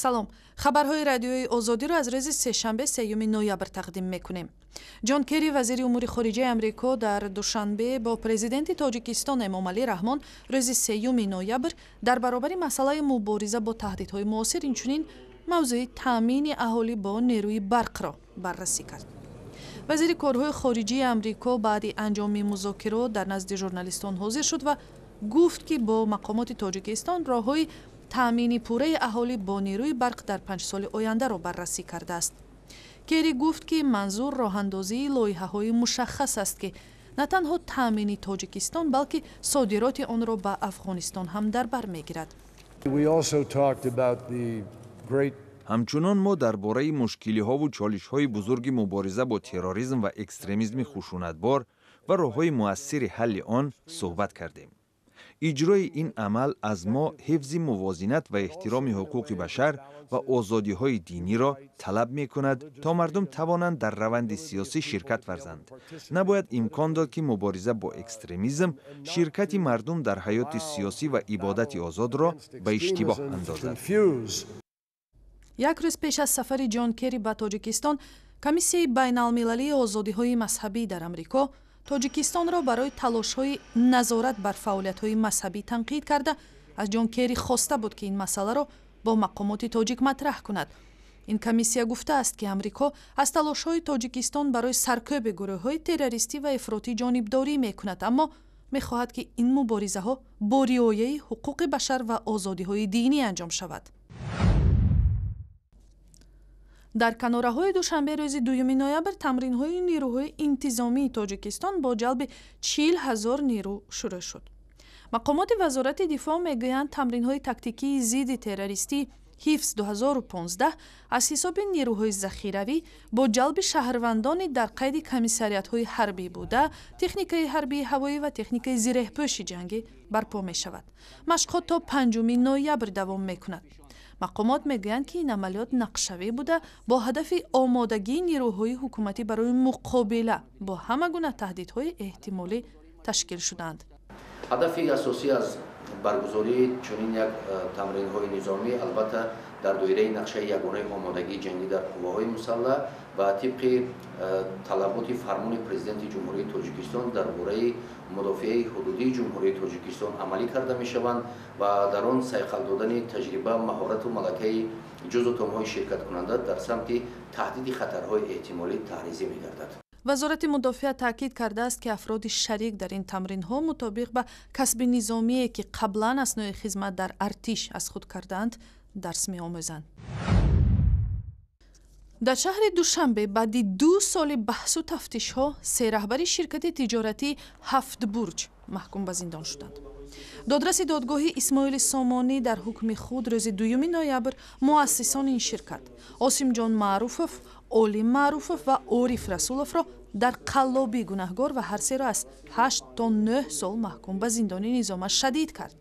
Салом, хабарҳои Радиои Озодиро аз рӯзи сешанбе, 3 ноябр тақдим мекунем. Ҷон Керри, вазири умури хориҷаи Амрико, дар Душанбе бо президенти Тоҷикистон Эмомалӣ Раҳмон рӯзи 3 ноябр дар баробари масъалаи мубориза бо таҳдидҳои муосир, инчунин мавзӯи таъмини аҳолӣ бо нерӯи барқро баррасӣ кард. Вазири корҳои хориҷии Амрико баъди анҷоми музокирот дар назди журналистон ҳозир шуд ва гуфт, ки бо мақомоти Тоҷикистон роҳҳои таъмини пурраи аҳолӣ бо нерӯи барқ дар 5 соли ояндаро баррасӣ кардааст. Керри гуфт, ки манзур роҳандозии лоиҳаҳои мушаххас аст, ки на танҳо таъмини Тоҷикистон, балки содироти онро ба Афғонистон ҳам дар бар мегирад. Ҳамчунон мо дар бораи мушкилиҳову чолишҳои бузурги мубориза бо терроризм ва экстремизми хушунатбор ва роҳҳои муассири ҳалли он суҳбат кардем. Иҷрои ин амал аз мо ҳифзи мувозинат ва эҳтироми ҳуқуқи башар ва озодиҳои диниро талаб мекунад, то мардум тавонанд дар раванди сиёсӣ ширкат варзанд. Набояд имкон дод, ки мубориза бо экстремизм ширкати мардум дар ҳаёти сиёсӣ ва ибодати озодро ба иштибоҳ андозад. Як рӯз пеш аз сафари Ҷон Керри ба Тоҷикистон, Комиссияи байналмилалии озодиҳои мазҳабӣ дар Амрико Тоҷикистонро барои талошҳои назорат бар фаъолиятҳои мазҳабӣ танқид карда, аз Ҷон Керри хоста буд, ки ин масъаларо бо мақомоти тоҷик матраҳ кунад. Ин комиссия гуфтааст, ки Амрико аз талошҳои Тоҷикистон барои саркӯби гурӯҳҳои террористӣ ва ифротӣ ҷонибдорӣ мекунад, аммо мехоҳад, ки ин муборизаҳо бо риояи ҳуқуқи башар ва озодиҳои динӣ анҷом шавад. Дар канораҳои Душанбе рӯзи 2 ноябр тамринҳои нерӯҳои интизомии Тоҷикистон бо ҷалби 40 000 нерӯ шурӯъ шуд. Мақомоти Вазорати дифоъ мегӯянд, тамринҳои тактикии зидди террористӣ «Ҳифз 2015» аз ҳисоби нерӯҳои захиравӣ бо ҷалби шаҳрвандони дар қайди комиссариатҳои ҳарбӣ буда, техникаи ҳарбии ҳавоӣ ва техникаи зиреҳпӯши ҷангӣ барпо мешавад. Машқҳо то 5 ноябр давом мекунад. Мақомот мегӯянд, ки ин амалиёт нақшавӣ буда, бо ҳадафи омодагии нерӯҳои ҳукуматӣ барои муқобила бо ҳама гуна таҳдидҳои эҳтимолӣ ташкил шудаанд. Ҳадафи асосӣ аз баргузории чунин як тамринҳои низомӣ, албатта, дар доираи нақшаи ягонаи омодагии ҷангӣ дар қувваҳои мусаллаҳ ва тибқи талаботи фармони Президенти Ҷумҳурии Тоҷикистон дар бораи мудофиаи ҳудудии Ҷумҳурии Тоҷикистон амалӣ карда мешаванд ва дар он сайқал додани таҷриба, маҳорату малакаи ҷузу томҳои ширкаткунанда дар самти таҳдиди хатарҳои эҳтимолӣ таҳризӣ мегардад. Вазорати мудофиа таъкид кардааст, ки афроди шарик дар ин тамринҳо мутобиқ ба касби низомие, ки қаблан аснои хизмат дар артиш аз худ кардаанд, дарс меомӯзанд. Дар шаҳри Душанбе баъди 2 соли баҳсу тафтишҳо се раҳбари ширкати тиҷоратии «Ҳафтбурҷ» маҳкум ба зиндон шуданд. Додраси додгоҳи Исмоили Сомонӣ дар ҳукми худ рӯзи 2 ноябр муассисони ин ширкат Осимҷон Маъруфов, Олим Маъруфов ва Ориф Расуловро дар қаллобӣ гунаҳгор ва ҳар серо аз 8 то 9 сол маҳкум ба зиндони низома шадид кард.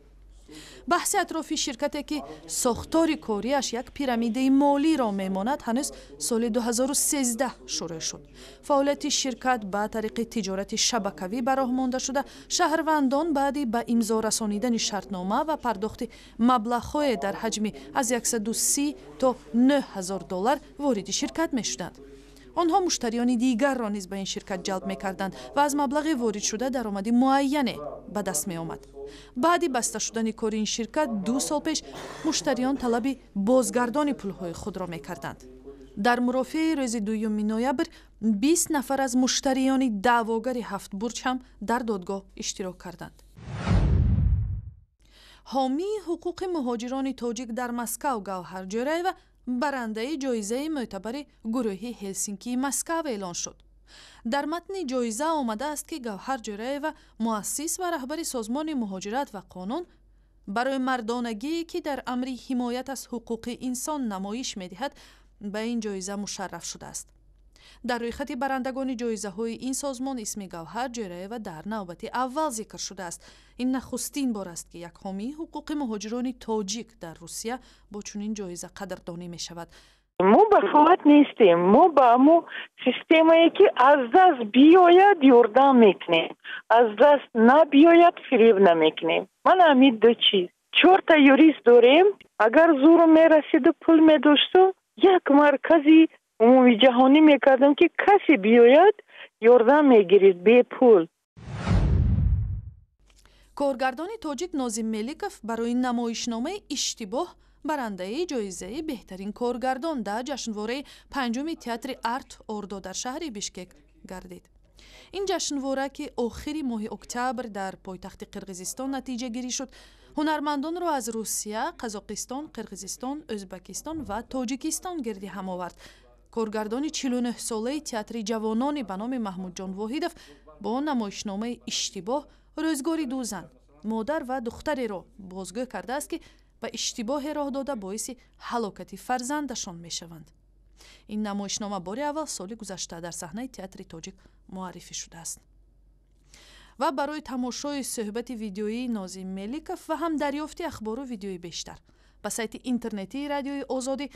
Баҳси атрофи ширкате, ки сохтори кориаш як пирамидаи молиро мемонад, ҳанӯз соли 2013 шурӯъ шуд. Фаъолияти ширкат ба тариқи тиҷорати шабакавӣ ба роҳ монда шуда, шаҳрвандон баъди ба имзо расонидани шартнома ва пардохти маблағҳое дар ҳаҷми аз 130 то 9 000 доллар вориди ширкат мешуданд. Онҳо муштариёни дигарро низ ба ин ширкат ҷалб мекарданд ва аз маблағи воридшуда даромади муайяне ба даст меомад. Баъди баста шудани кори ин ширкат 2 сол пеш, муштариён талаби бозгардони пулҳои худро мекарданд. Дар мурофиаи рӯзи 2 ноябр 20 нафар аз муштариёни даъвогари «Ҳафтбурҷ» ҳам дар додгоҳ иштирок карданд. Ҳомии ҳуқуқи муҳоҷирони тоҷик дар Москав Гавҳар Ҷӯраева барандаи ҷоизаи мӯътабари Гурӯҳи Ҳелсинкии Москав эълон шуд. Дар матни ҷоиза омадааст, ки Гавҳар Ҷӯраева, муассис ва раҳбари Созмони муҳоҷират ва қонун, барои мардонагие, ки дар амри ҳимоят аз ҳуқуқи инсон намоиш медиҳад, ба ин ҷоиза мушарраф шудааст. Дар рӯйхати барандагони ҷоизаҳои ин созмон исми Гавҳар Ҷӯраева дар навбати аввал зикр шудааст. Ин нахустин бор аст, ки як ҳомии ҳуқуқи муҳоҷирони тоҷик дар Русия бо чунин ҷоиза қадрдонӣ мешавад. Мо ба қувват нестем, мо ба ҳамо системае, ки аз даст биёяд, ёрдам мекунем, аз даст набиёяд, фиреб намекунем. Мана ҳамин ду чиз. Чорта юрист дорем. Агар зӯрум мерасиду пул медоштум, як маркази умумиҷаҳонӣ мекардам, ки касе биёяд, ёрдам мегирид бепул. Коргардони тоҷик Нозим Меликов барои намоишномаи «Иштибоҳ» барандаи ҷоизаи беҳтарин коргардон дар ҷашнвораи панҷуми театри Арт Ордо дар шаҳри Бишкек гардид. Ин ҷашнвора, ки охири моҳи октябр дар пойтахти Қирғизистон натиҷагирӣ шуд, ҳунармандонро аз Русия, Қазоқистон, Қирғизистон, Ӯзбекистон ва Тоҷикистон гирди ҳам овард. Коргардони 49-солаи театри ҷавонони ба номи Маҳмудҷон Воҳидов бо намоишномаи «Иштибоҳ» рӯзгори ду зан, модар ва духтареро бозгӯ кардааст, ки ба иштибоҳе роҳ дода, боиси ҳалокати фарзандашон мешаванд. Ин намоишнома бори аввал соли гузашта дар саҳнаи театри тоҷик муаррифӣ шудааст. Ва барои тамошои суҳбати видеоии Нозим Меликов ва ҳам дарёфти ахбору видеои бештар ба сайти интернетии Радиои Озодӣ,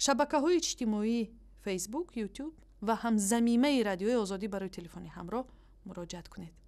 шабакаҳои иҷтимоии Фейсбук, Ютуб ва ҳам замимаи Радиои Озодӣ барои телефони ҳамроҳ муроҷиат кунед.